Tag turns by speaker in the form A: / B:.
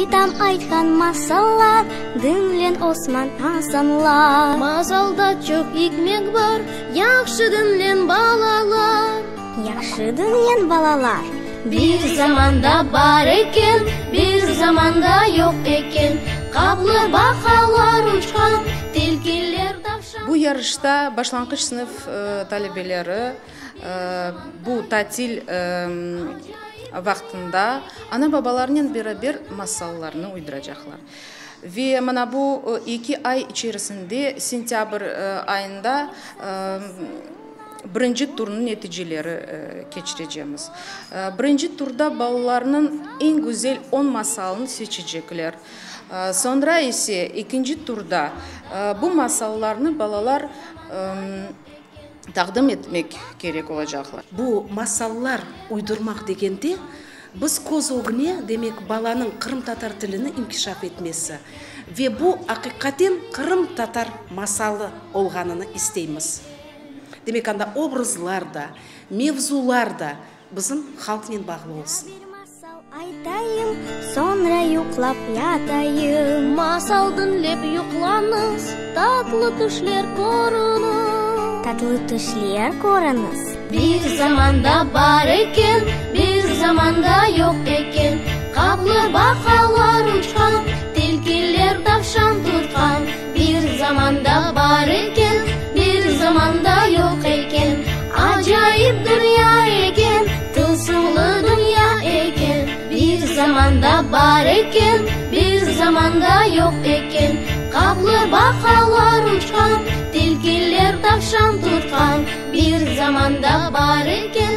A: Bitam aytqan masallar, Diñleñ Osman, Asanlar.
B: Masalda çoq ikmet bar, Yahşı diñleñ, balalar.
A: Yahşı diñleñ, balalar.
B: Bir zamanda bar eken, bir zamanda yoq eken, Qaplı baqalar uçqan, tilkiler tavşan.
C: Bu yarışta başlanğıç sınıf talebeleri bu tatil vaqtında ana-babalarınen beraber masallarnı uyduracaqlar. Ve mına bu eki ay içerisinde, sentâbr ayında birinci turnıñ neticeleri keçirecemiz. Birinci turda balalarnıñ eñ güzel on masalını seçecekler. Soñra ise ekinci turda bu masallarnı balalar taqdim etmek kerek olacaqlar.
D: Bu masallar uydurmaq degende, biz köz ögüne, demek, balanıñ qırımtatar tilini inkişaf etmesi ve bu aqiqaten qırımtatar masalı olğanını isteymiz. Demek, anda obrazlar da, mevzular da bizim halqnen bağlı olsun.
A: Bir masal aytayım, soñra yuqlap yatayım.
B: Masal diñlep yuqlañız, tatlı tüşler körüñiz.
A: Tatlı tüşler körüñiz.
B: Bir zamanda bar eken, bir zamanda yoq eken, Qaplı baqalar uçqan, tilkiler tavşan tutqan. Bir zamanda bar eken, bir zamanda yoq eken, Acayip dünya eken, tılsımlı dünya eken. Bir zamanda bar eken, bir zamanda yoq eken, Qaplı baqalar uçqan, tilkiler tavşan tutqan. Bir zamanda bar eken.